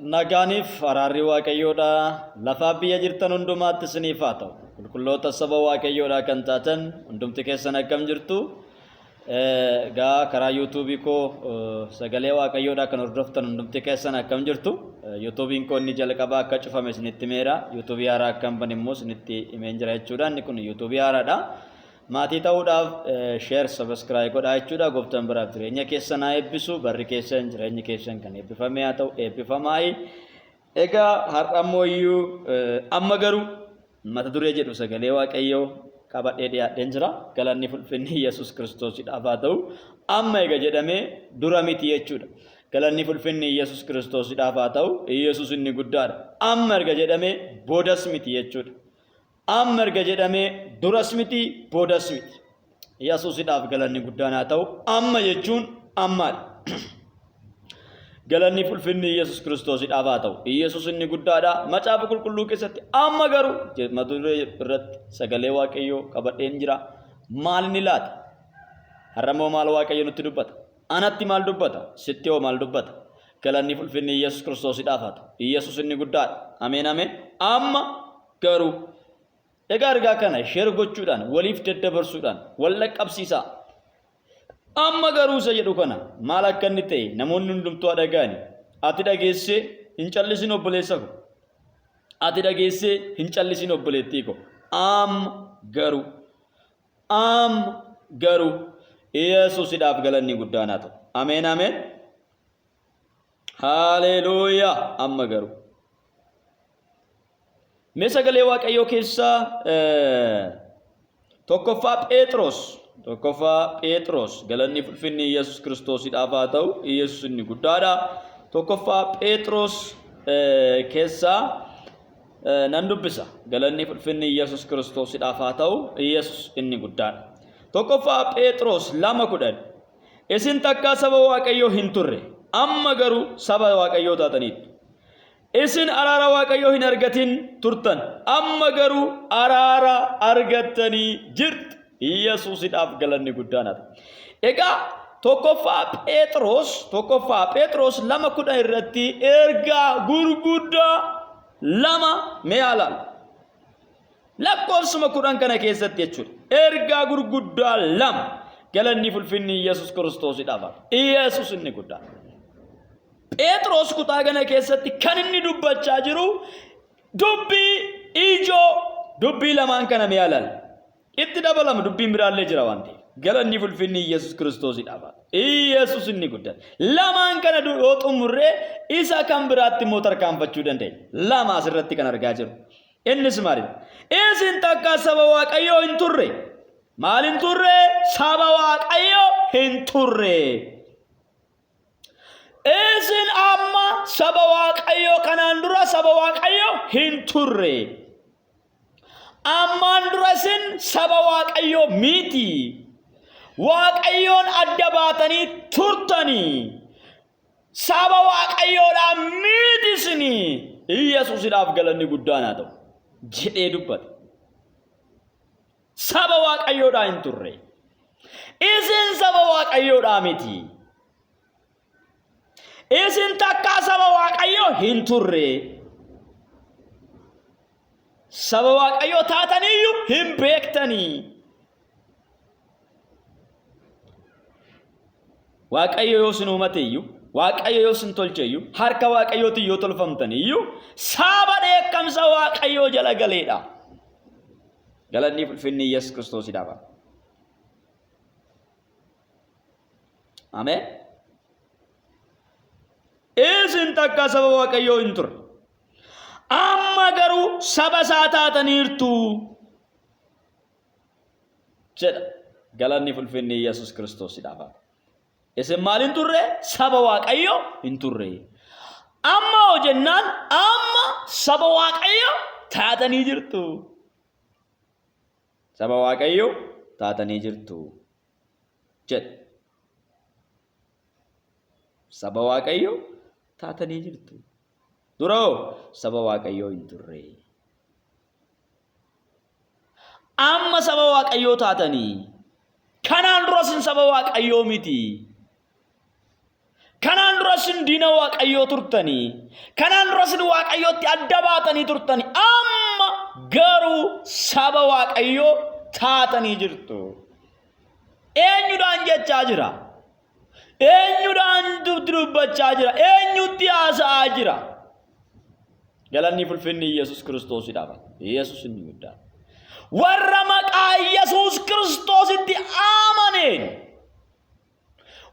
Nagaaniif araarri Waaqayyoodha lafaa biyya jirtan hundumaatti isiniif haa ta'u. Qulqulloota saba Waaqayyoodha kan taatan hundumti keessan akkam jirtu? Egaa karaa yuutuubii koo sagalee Waaqayyoodha kan hordoftan hundumti keessan akkam jirtu? Yuutuubiin koo inni jalqabaa akka cufame isinitti himeera. Yuutuubii haaraa akkan bane immoo isinitti himeen jira jechuudha. Inni kun yuutuubii haaraadha. Maatii ta'uudhaaf share subscribe godhaa jechuudha. Gooftaan biraaf jireenya keessan haa eebbisu. Barri keessan jireenyi keessan kan eebbifame haa ta'u eebbifamaayi. Egaa har'a immoo iyyuu amma garuu mata duree jedhu sagalee Waaqayyoo qabadhee dhiyaadheen jira. Galanni fulfinni Yesuus Kiristoosiidhaaf haa ta'u. Amma ega jedhamee dura miti jechuudha. Galanni fulfinni Yesuus Kiristoosiidhaaf haa ta'u. Yesuus inni guddaadha. Amma erga jedhamee boodas miti jechuudha. Amma erga jedhamee duras miti boodas miti. Yesuusidhaaf galanni guddaan haa ta'u. Amma jechuun ammaadha. Galanni fulfinni Yesuus Kiristoosidhaaf haa ta'u. Yesuus inni guddaadha. Macaafa qulqulluu keessatti amma garuu mata duree irratti sagalee Waaqayyoo qabadheen jira. Maal inni laata? Har'a immoo maal Waaqayyo nutti dubbata? Anatti maal dubbata? Sitti hoo maal dubbata? Galanni fulfinni Yesuus Kiristoosidhaaf haa ta'u. Yesuus inni guddaadha. Ameen ameen. Amma garuu egaa ergaa kana share gochuudhaan waliif daddabarsuudhaan wal dhaqqabsiisaa. Amma garuu isa jedhu kana maal akka inni ta'e namoonni hundumtuu haa dhaga'ani. Ati dhageessee hin callisin obboleessa ko. Ati dhageessee hin callisin obboleettii ko. Amma garuu amma garuu Yesuusidhaaf galanni guddaan haa ta'u. Ameen ameen. Haaleluuyaa amma garuu. Mee sagalee Waaqayyoo keessaa tokkoffaa Phexros tokkoffaa Phexros galanni fulfinni Yesuus Kiristoosidhaaf haa ta'u Yesuus inni guddaadha. Tokkoffaa Phexros keessaa nan dubbisa galanni fulfinni Yesuus Kiristoosidhaaf haa ta'u Yesuus inni guddaadha. Tokkoffaa Phexros 2:10 Isin takkaa saba Waaqayyoo hin turre amma garuu saba Waaqayyoo taataniittu. Isin araara Waaqayyoo hin argatin turtan, amma garuu araara argattanii jirtu. Yesuusidhaaf galanni guddaan haa ta'u. Egaa tokkoffaa Phexros tokkoffaa Phexros 2:10 irratti ergaa gurguddaa lama mee haa ilaallu. Lakkoofsuma 10 kana keessatti jechuudha. Ergaa gurguddaa lama galanni fulfinni Yesuus Kiristoosidhaaf haa ta'u. Yesuus inni guddaa. Phexros kutaa kana keessatti kan inni dubbachaa jiru dubbii ijoo dubbii lamaan kana mee ilaalla. Itti dabalama dubbiin biraallee jira waan ta'eef. Galanni fulfinni Yesuus Kiristoosidhaaf haa ta'u. Yesuus inni guddaan. Lamaan kana yoo xumurree isa kan biraatti immoo tarkaanfachuu dandeenya. Lama asirratti kan argaa jirru. Innis maali? Isin takka saba Waaqayyoo hin turre. Maal hin turre? Saba Waaqayyoo hin turre. Isin amma saba Waaqayyoo kanaan dura saba Waaqayyoo hin turre. Ammaan dura isin saba Waaqayyoo miti. Waaqayyoon adda baatanii turtanii. Saba Waaqayyoodhaa miti isinii. Yesuusidhaaf galanni guddaan haa ta'u jedhee dubbate. Saba Waaqayyoodhaa hin turre. Isin saba Waaqayyoodhaa miti. Isin takkaa saba Waaqayyoo hin turre. Saba Waaqayyoo taataniyyuu hin beektanii. Waaqayyo yoo isin uumate iyyuu, Waaqayyo yoo isin tolche iyyuu, harka Waaqayyootiin yoo tolfamtan iyyuu, saba dheekkamsa Waaqayyoo jala galeedha. Galanni fi ulfinni Yesuus Kiristoosidhaaf haa ta'u. Ameen. Isin takka saba Waaqayyoo hin turre. Amma garuu saba isaa taataniirtu jedha. Galanni fi ulfinni Yesuus Kiristoosidhaaf haa ta'u. Isin maal hin turre? Saba Waaqayyoo hin turre. Amma hoo jennaan amma saba Waaqayyoo taatanii jirtu. Saba Waaqayyoo taatanii jirtu jedha. Saba Waaqayyoo taatanii jirtu. Dura hoo saba Waaqayyoo hin turre. Amma saba Waaqayyoo taatanii. Kanaan dura isin saba Waaqayyoo miti. Kanaan dura isin diina Waaqayyoo turtanii, kanaan dura isin Waaqayyootti adda baatanii turtanii, amma garuu saba Waaqayyoo taatanii jirtu. Eenyudhaan jechaa jira? Eenyudhaan dubbachaa jira? Eenyutti haasa'aa jira? Galanni fulfinni Yesuus Kiristoosidhaaf. Yesuus inni guddaa. Warra maqaa Yesuus Kiristoositti amaneen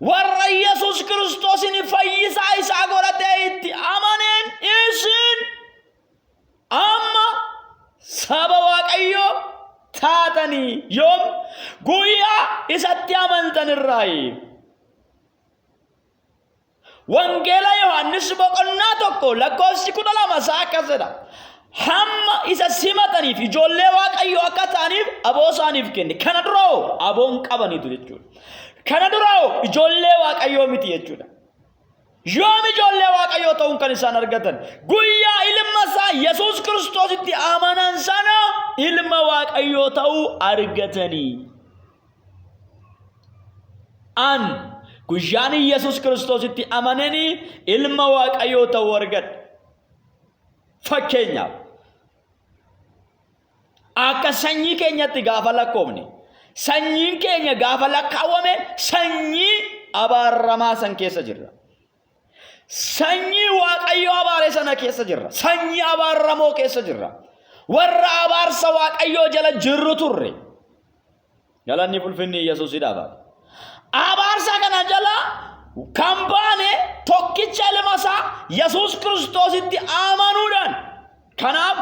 warra Yesuus Kiristoosin fayyisaa isaa godhatee itti amaneen isin amma saba Waaqayyoo taatanii yoom guyyaa isatti amantan irraayi. Wangeela Yohaannis boqonnaa 1 lakkoofsi 12 isaa akkas jedha. Hamma isa simataniif ijoollee Waaqayyoo akka ta'aniif aboo isaaniif kenne. Kana dura hoo aboon qabaniitu jechuudha. Kana dura hoo ijoollee Waaqayyoo miti jechuudha. Yoom ijoollee Waaqayyoo ta'uun kan isaan argatan? Guyyaa ilma isaa Yesuus Kiristoositti amanan sana ilma Waaqayyoo ta'uu argatanii. An guyyaan Yesuus Kiristoositti amaneni ilma Waaqayyoo ta'uu argadhe. Fakkeenyaaf akka sanyii keenyatti gaafa lakkoofne sanyiin keenya gaafa lakkaawwame sanyii abaaramaa san keessa jirra. Sanyii Waaqayyo abaare sana keessa jirra. Sanyii abaaramoo keessa jirra. Warra abaarsa Waaqayyoo jala jirru turre. Galanni fulfinni Yesuusidhaaf haa ta'u. Abaarsa kana jala kan baane tokkicha ilma isaa Yesuus Kiristoositti amanuudhaan. Kanaaf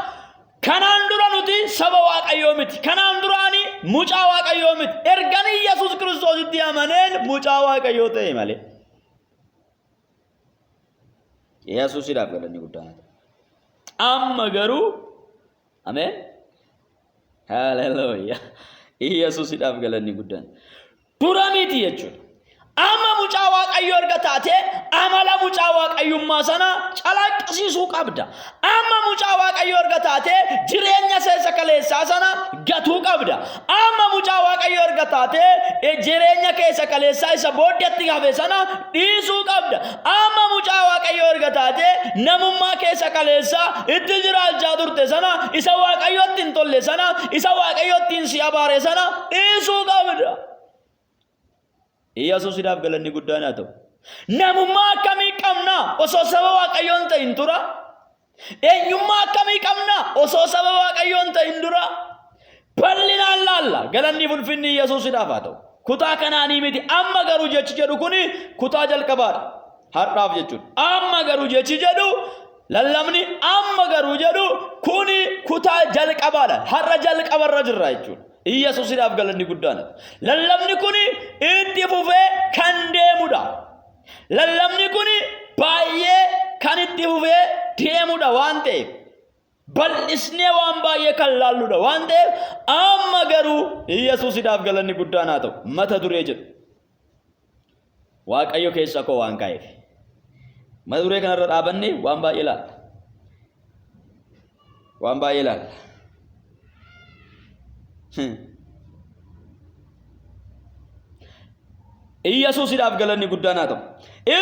kanaan dura nuti saba Waaqayyoo miti. Kanaan duraani mucaa Waaqayyoo miti. Erganii Yesuus Kiristoositti amaneen mucaa Waaqayyoo ta'e malee. Yesuusidhaaf galanni guddaan haa ta'u. Amma garuu ameen. Haleluuyaa. Yesuusidhaaf galanni guddaan. Dura miti jechuudha. Amma mucaa Waaqayyoo erga taatee amala mucaa Waaqayyummaa sana calaqqisiisuu qabda. Amma mucaa Waaqayyoo erga taatee jireenya seessa kaleessaa sana gatuu qabda. Amma mucaa Waaqayyoo erga taatee jireenya keessa kaleessaa isa booddeetti hafe sana dhiisuu qabda. Amma mucaa Waaqayyoo erga taatee namummaa keessa kaleessaa itti jiraachaa turte sana isa Waaqayyootti hin tolle sana isa Waaqayyootti si abaare sana dhiisuu qabda. Yesuusidhaaf galanni guddaan haa ta'u. Namummaa akkamii qabna osoo saba Waaqayyoo hin ta'in dura? Eenyummaa akkamii qabna osoo saba Waaqayyoo hin ta'in dura? Bal'inaan laalla galanni fulfinni Yesuusidhaaf haa ta'u. Kutaa kanaanii miti amma garuu jechi jedhu kuni kutaa jalqabaadha. Har'aaf jechuudha. Amma garuu jechi jedhu lallabni amma garuu jedhu kuni kutaa jalqabaadha. Har'a jalqabarra jirra jechuudha. Iyyasuusidhaaf galanni guddaan. Lallabni kuni itti fufee kan deemudha. Lallabni kuni baay'ee kan itti fufee deemudha waan ta'eef bal'isnee waan baay'ee kan laalludha waan ta'eef amma garuu Iyyasuusidhaaf galanni guddaan haa ta'u mata duree jedhu. Waaqayyo keessa koo waan kaa'eef. Mata duree kanarra dhaabannee waan baay'ee laalla. Waan baay'ee laalla. Iyyasuusidhaaf galanni guddaan haa ta'u.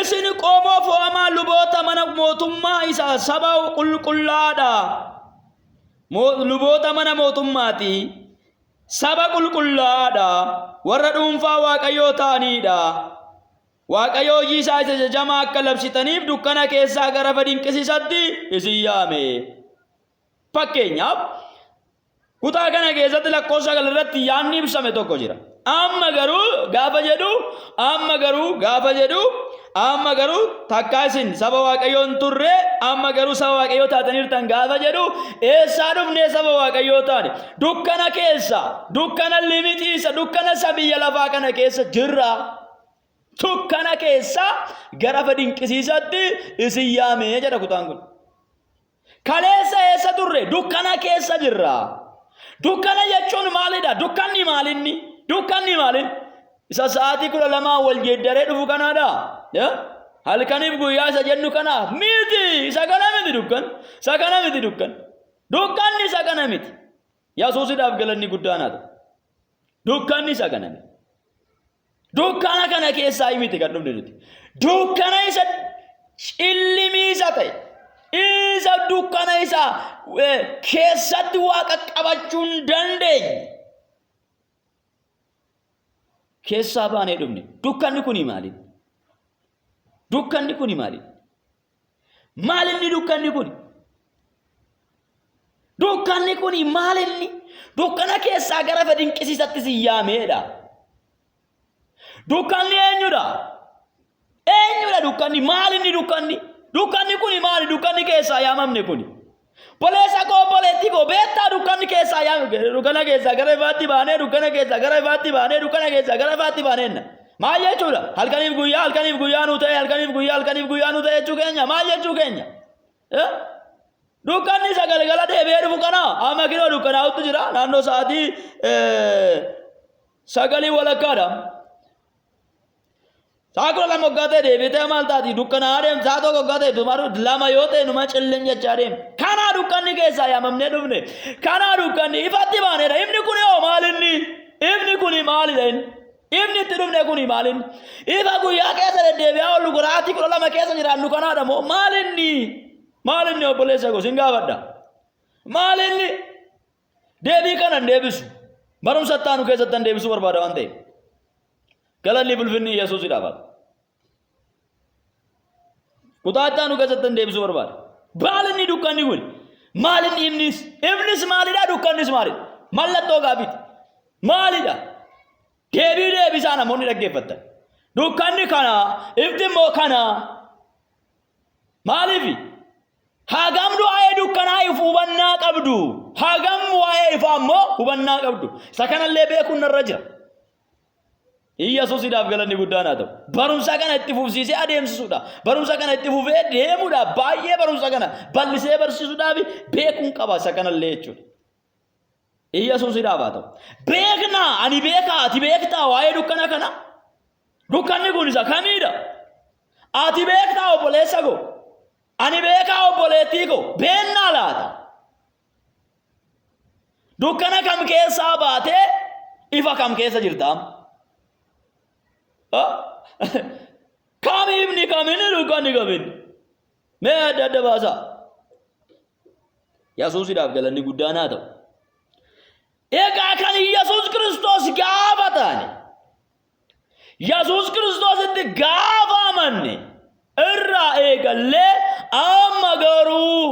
Isin qomoo fo'amaa luboota mana mootummaa isaa saba qulqullaadha. Luboota mana mootummaati. Saba qulqullaa'aadha. Warra dhuunfaa Waaqayyoo ta'aniidha. Waaqayyo hojii isaa isa jajamaa akka labsitaniif dukkana keessaa gara ifa dinqisiisatti isin yaame. Fakkeenyaaf, kutaa kana keessatti lakkoofsa 9 irratti yaadni ibsame tokko jira. Amma garuu gaafa jedhu, amma garuu gaafa jedhu, amma garuu takkaa isin saba Waaqayyoo hin turre, amma garuu saba Waaqayyoo taataniirtan gaafa jedhu, eessaa dhufnee saba Waaqayyoo taane? Dukkana keessa, dukkana limixiisa, dukkana isa biyya lafaa kana keessa jirra. Dukkana keessa gara ifa dinqisiisatti isin yaame jedha kutaan kun. Kaleessa eessa turre? Dukkana keessa jirra. Dukkana jechuun maalidha? Dukkanni maalinni? Dukkanni maalin? Isa sa'aatii 12 wal geeddaree dhufu kanaadha. Halkaniif guyyaa isa jennu kana miti. Isa kana miti dukkan. Isa kana miti dukkan. Dukkanni isa kana miti. Yesuusidhaaf galanni guddaan haa ta'u. Dukkanni isa kana miti. Dukkana kana keessaa miti kan dhufne nuti. Dukkana isa Cillimii isa ta'e, isa dukkana isa keessatti waa qaqqabachuu hin dandeenye keessaa baanee dhufne. Dukkanni kuni maali? Dukkanni kuni maali? Maal inni dukkanni kuni? Dukkanni kuni maal inni? Dukkana keessaa gara ifa dinqisiisatti si yaameedha. Dukkanni eenyudha? Eenyudha dukkanni? Maal inni dukkanni? Dukkanni kuni maali? Dukkanni keessaa yaamamne kuni. Obboleessa koo obboleettii koo beektaa dukkanni keessaa yaamamne dukkana keessaa gara ifaatti baanee dukkana keessaa gara ifaatti baanee dukkana keessaa gara ifaatti baaneenna. Maal jechuudha? Halkaniif guyyaa halkaniif guyyaa nuu ta'e halkaniif guyyaa halkaniif guyyaa nuu ta'e jechuu keenya maal jechuu keenya? Eh? Dukkanni isa galgala deebi'ee dhufu kana amma kinoo dukkanaa'utti jira naannoo sa'aatii sagalii walakkaadha. Sa'a 12 hoggaa ta'e deebitee maal taati dukkanaa'aa deemti sa'a 1 hoggaa ta'e dumaru 2 yoo ta'e numa cillim jechaa deemti. Kanaa dukkanni keessaa yaamamnee dhufne kanaa dukkanni ifatti baaneedha ifni kun hoo maal inni ifni kun maalidha inni ifni itti dhufne kun maal inni ifa guyyaa keessa deddeebi'aa oollu sa'aatii 12 keessa jiraannu kanaadha moo maal inni maal inni obboleessa koo sin gaafadha maal inni Deebii kana hin deebisu. Barumsa itti aanu keessatti an deebisuu barbaada waan ta'eef. Galanni bulfinni Yesuusidhaaf haa ta'u. Kutaa itti aanu keessatti an deebisuu barbaada. Maal inni dukkanni kun? Maal inni ifnis? Ifnis maalidha? Dukkannis maalidha? Mallattoo gaafiiti. Maalidha? Deebii deebisaa namoonni dhaggeeffattan. Dukkanni kana, ifti immoo kana. Maaliif? Hagam waa'ee dukkanaa if hubannaa qabdu. Hagam waa'ee ifaa immoo hubannaa qabdu. Isa kanallee beekuun narra jira. Iyyasuusidhaaf galanni guddaan haa ta'u. Barumsa kana itti fufsiisee adeemsisuudha. Barumsa kana itti fufee deemuudha. Baay'ee barumsa kana bal'isee barsiisuudhaaf beekuun qaba isa kanallee jechuudha. Iyyasuusidhaaf haa ta'u. Beeknaa ani beekaa ati beektaa waa'ee dukkana kana? Dukkanni kun isa kamiidha? Ati beektaa obboleessa koo? Ani beekaa obboleettii koo? Beennaa laata? Dukkana kam keessaa baatee ifa kam keessa jirta amma? Kam ifni kaminni dukkanni kaminni? Mee adda adda baasaa. Yesuusidhaaf galanni guddaan haa ta'u. Egaa kan Yesuus Kiristoos gaafa taane Yesuus Kiristoositti gaafa amanne irraa eegallee amma garuu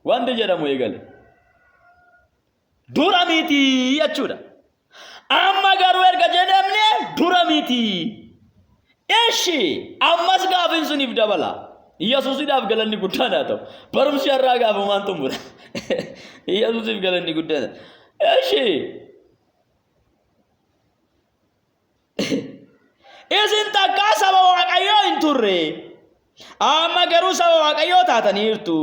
wanti jedhamu eegale. Dura miti jechuudha. Amma garuu erga jedhamne dura miti. Ishi ammas gaafin suniif dabala. Yesuusidhaaf galanni guddaan haa ta'u. Barumsi har'aa gaafumaan xumura. Yesuusiif galanni guddaan. Ishi Isin takkaa saba Waaqayyoo hin turre. Amma garuu saba Waaqayyoo taataniirtu.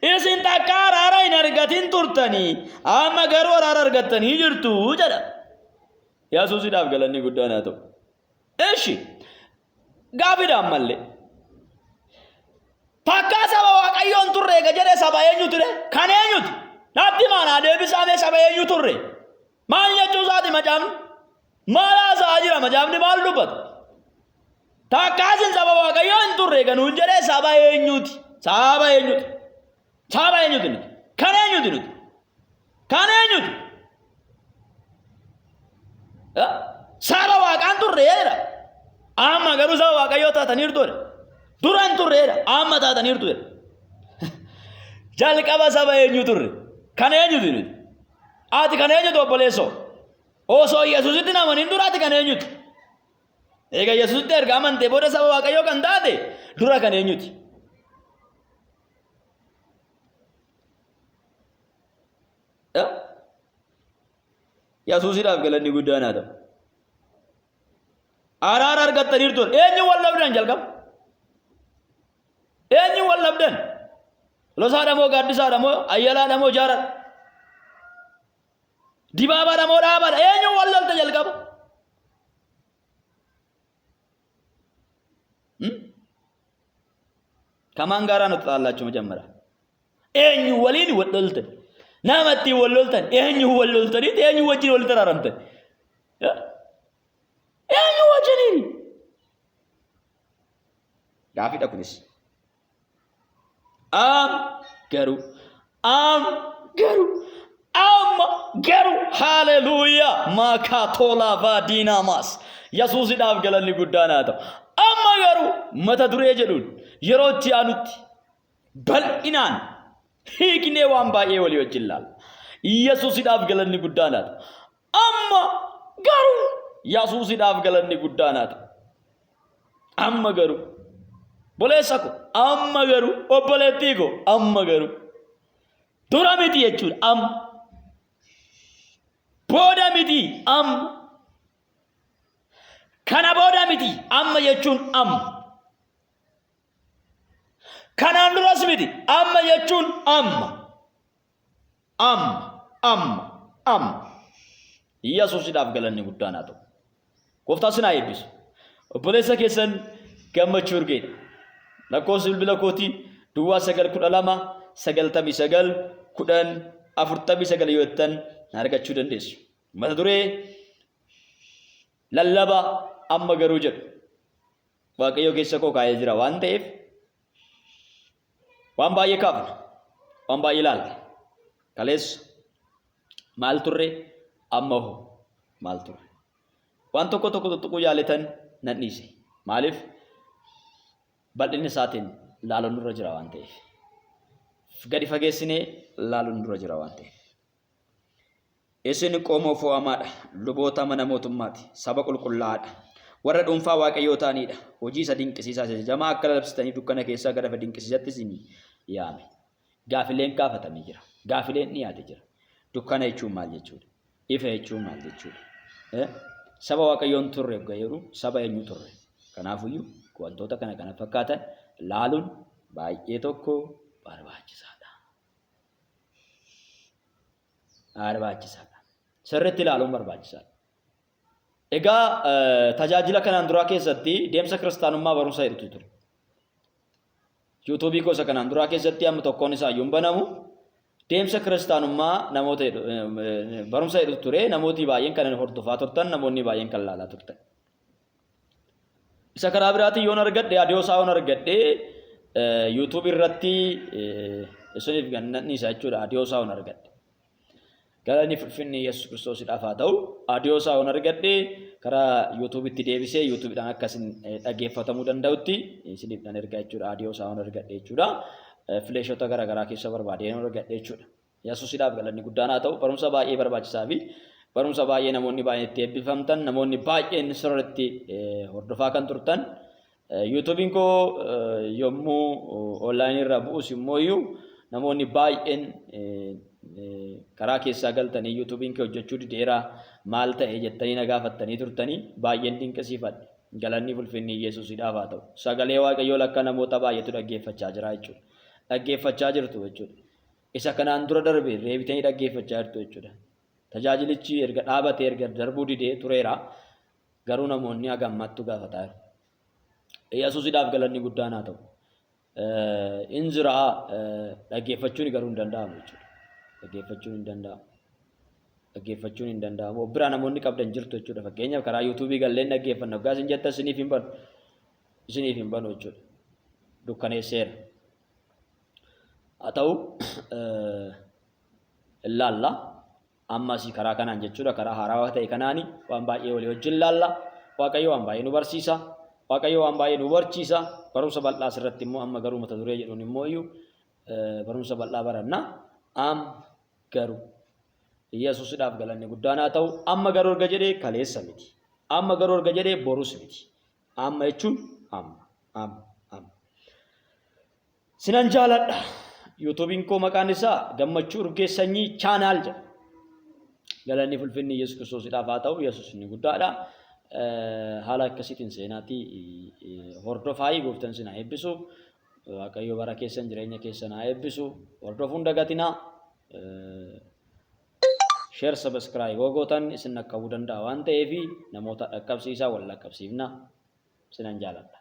Isin takkaa araara hin argatin turtanii. Amma garuu araara argattanii jirtu jedha. Yesuusidhaaf galanni guddaan haa ta'u. Eshi gaafidha ammallee. Takkaa saba Waaqayyoo hin turre eega jedhe saba eenyu ture? Kan eenyuti? Natti maanaa deebisaa mee saba eenyu turre? Maal jechuu isaati macaafni? Maal haasa'aa jira macaafni maal dubbata? Takkaa isin saba Waaqayyoo hin turre eega nuun jedhee saba eenyuti? Saba eenyuti? Saba eenyuti nuti? Kan eenyuti nuti? Kan eenyuti? Saba Waaqaan turre jedha. Amma garuu saba Waaqayyoo taataniirtu jedha. Dura hin turre jedha. Amma taataniirtu jedha. Jalqaba saba eenyu turre? Kan eenyuti nuti? Ati kan eenyuti obboleessoo? Osoo Yesuusitti hin amanin dura ati kan eenyuti? Egaa Yesuusitti erga amantee booda saba Waaqayyoo kan taate dura kan eenyuti? Yesuusidhaaf galanni guddaan haa ta'u. Araara argattaniirtu. Eenyu wal dhabdan jalqaba? Eenyu wal dhabdan? Losaadha moo gaaddisaadha moo ayyalaadha moo jaaradha? Dibaabaadha moo dhaabaadha? Eenyu wal lolte jalqaba? ከማን ጋራ ነው ተጣላችሁ? መጀመሪያ eenyu waliin wal loltan? Nama ittiin wal loltan eenyu wal loltaniit eenyu wajjin walitti araaramtan? Eenyu wajjiniin? Gaafiidha kunis. Am garuu. Am garuu. Amma garuu. Haleluuyaa. Maakaatoolaa vaadiinaamaas. Yesuusidhaaf galanni guddaan haa ta'u. Amma garuu mata duree jedhuun yeroo itti aanutti bal'inaan hiiknee waan baay'ee walii wajjin laalla. Yesuusidhaaf galanni guddaan haa ta'u. Amma garuu Yesuusidhaaf galanni guddaan haa ta'u. Amma garuu obboleessa ko amma garuu obboleettii ko amma garuu dura miti jechuudha amma booda miti amma kana booda miti amma jechuun amma kanaan duras miti amma jechuun amma Amma, amma, amma. Yesuusidhaaf galanni guddaan haa ta'u. Gooftaan sin haa eebbisu. Obboleessa keessan gammachuu urgeedha. Lakkoofsi bilbila kootii duwwaa 9 12 99 10 49 yoo jettan na argachuu dandeessu. Mata duree lallaba amma garuu jedhu Waaqayyo keessa koo kaa'ee jira waan ta'eef waan baay'ee kaafna, waan baay'ee ilaalla. Kaleessa maal turre, amma hoo maal turre? Waan tokko tokko tuttuquu yaaletan nan dhiise. Maaliif? Bal'inni isaatiin laaluun nurra jira waan ta'eef. Gadi fageessinee laaluun nurra jira waan ta'eef. Isin qomoo fo'amaa dha, luboota mana mootummaa ti, saba qulqullaa'aa dha, warra dhuunfaa Waaqayyoo ta'anii dha, hojii isa dinqisiisaa isa jajamaa akka labsitaniif dukkana keessaa gara ifa dinqisiisatti isin yaame. Gaafileen gaafatamee jira. Gaafileen dhiyaate jira. Dukkana jechuun maal jechuudha? Ifa jechuun maal jechuudha? Eh? Saba Waaqayyoon turre hogga jedhu saba eenyu turre? Kanaafuyyuu wantoota kana kana fakkaatan laaluun baay'ee tokko barbaachisaadha. Barbaachisaadha. Sirriitti ilaaluun barbaachisaadha. Egaa tajaajila kanaan duraa keessatti deemsa kiristaanummaa barumsa jedhutu ture. Yuutuubii gosa kanaan duraa keessatti amma tokkoon isaa iyyuu hin banamu. Deemsa kiristaanummaa namoota jedhu barumsa jedhutu ture. Namooti baay'een kan hordofaa turtan, namoonni baay'een kan ilaalaa turtan. Isa karaa biraatiin yoon argadhe, adiyoo isaa yoon argadhe YouTube irratti isiniif gannanniisa jechuudha. Adiyoo isaa yoon argadhe. Galanni fulfinni Yesuus Kiristoosidhaaf haa ta'u. Adiyoo isaa yoon argadhe karaa YouTubetti deebisee YouTubeidhaan akka isin dhaggeeffatamuu danda'utti isiniif nan erga jechuudha. Adiyoo isaa yoon argadhe jechuudha. Fileeshota garaagaraa keessa barbaadee yoon argadhe jechuudha. Yesuusidhaaf galanni guddaan haa ta'u. Barumsa baay'ee barbaachisaa fi barumsa baay'ee namoonni baay'een itti eebbifamtan, namoonni baay'een sirriitti hordofaa kan turtan. Yuutuubiin koo yommuu onlaayinii irraa bu'us immoo iyyuu namoonni baay'een karaa keessaa galtanii yuutuubiin kee hojjechuu dideera maal ta'e jettanii na gaafattanii turtanii baay'een dinqisiifadhe. Galanni fulfinni Yesuusidhaaf haa ta'u. Sagalee Waaqayyoo lakka namoota baay'eetu dhaggeeffachaa jira jechuudha. Dhaggeeffachaa jirtu jechuudha. Isa kanaan dura darbe deebitanii dhaggeeffachaa jirtu jechuudha. Tajaajilichi erga dhaabatee erga darbuu didee tureera. Garuu namoonni haga ammaattuu gaafataa jiru. Yesuusidhaaf galanni guddaan haa ta'u. In jira dhaggeeffachuun garuu hin danda'amu jechuudha. Dhaggeeffachuun hin danda'amu. Dhaggeeffachuun hin danda'amu. Of biraa namoonni qabdan jirtu jechuudha. Fakkeenyaaf karaa yuutuubii galleen dhaggeeffanna. Waggaa isin jettan isiniif hin banu. Isiniif hin banu jechuudha. Dukkaneesseera. Haa ta'u ilaalla. Amma asii karaa kanaan jechuudha karaa haarawaa ta'e kanaani waan baay'ee walii wajjin laalla. Waaqayyo waan baay'ee nu barsiisa. Waaqayyo waan baay'ee nu barchiisa. Barumsa bal'aa asirratti immoo amma garuu mata duree jedhuun immoo iyyuu barumsa bal'aa baranna. Am garuu Yesuusidhaaf galanni guddaan haa ta'u. Amma garuu erga jedhee kaleessa miti. Amma garuu erga jedhee borus miti. Amma jechuun amma amma amma. Sinan jaaladha. Yuutuubiin koo maqaan isaa Gammachuu Urgee Sanyii Chaanaal jedha. Galanni fulfinni Yesuus Kiristoosidhaaf haa ta'u. Yesuus inni guddaadha. Haala akkasiitiin seenaatii hordofaayi gooftaan sin haa eebbisu. Waaqayyo bara keessan jireenya keessan haa eebbisu. Hordofuun dagatinaa. Share subscribe yoo gootan isin dhaqqabuu danda'a waan ta'eef namoota dhaqqabsiisaa wal dhaqqabsiifna. Sinan jaaladha.